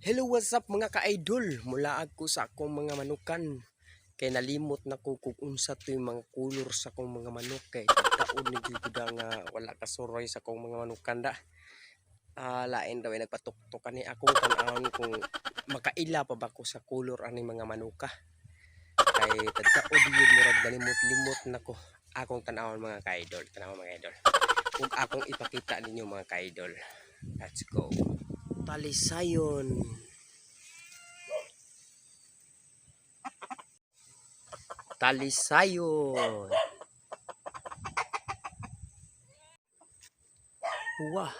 Hello, what's up, mga ka-idol? Mulaag ko sa akong mga manukan. Kay nalimot na ko kung unsa to'y mga kulor sa akong mga manok, kay taon ni gyud ko nga wala kasuroy sa akong mga manukan da. Ah, lain daw ay nagpatuktok ani akong tan-awon kung makaila pa ba ko sa kulor ani mga manuka. Kay tagtaod yun, murag nalimot-limot na ko. Akong tan-awon, mga ka-idol, tan-awon, mga idol. Ug akong ipakita ninyo, mga ka-idol. Let's go. Talisayon. Talisayon. Wah.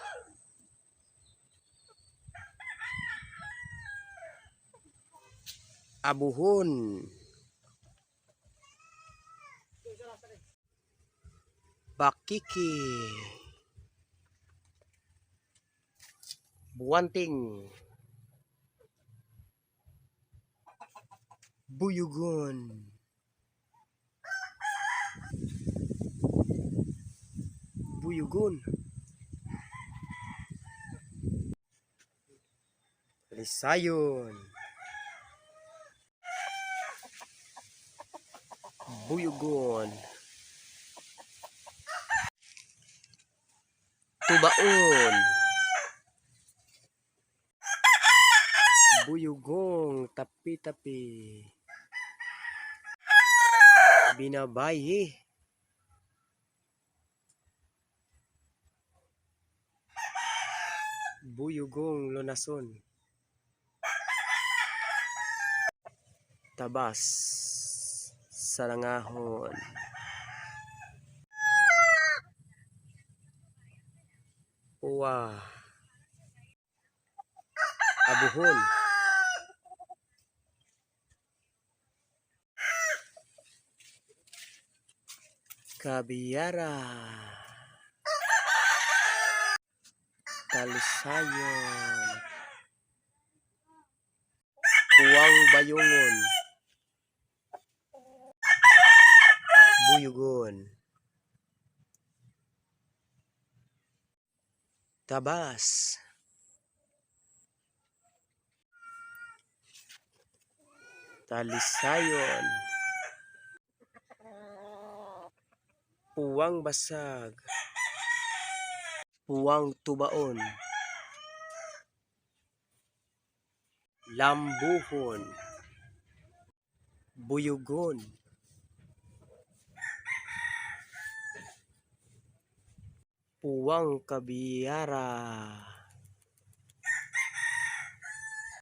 Abuhon. Bakiki. Buwanting. Buyugon. Buyugon. Lisayon. Buyugon. Tubaon. Buyugong tapi-tapi. Binabayi. Buyugong lunason. Tabas. Salangahon. Uwa. Abuhon. Kabiyara. Talisayon. Puwang bayungon. Buyugon. Tabas. Talisayon. Puwang basag. Puwang tubaon. Lambuhon. Buyugon. Puwang kabiyara.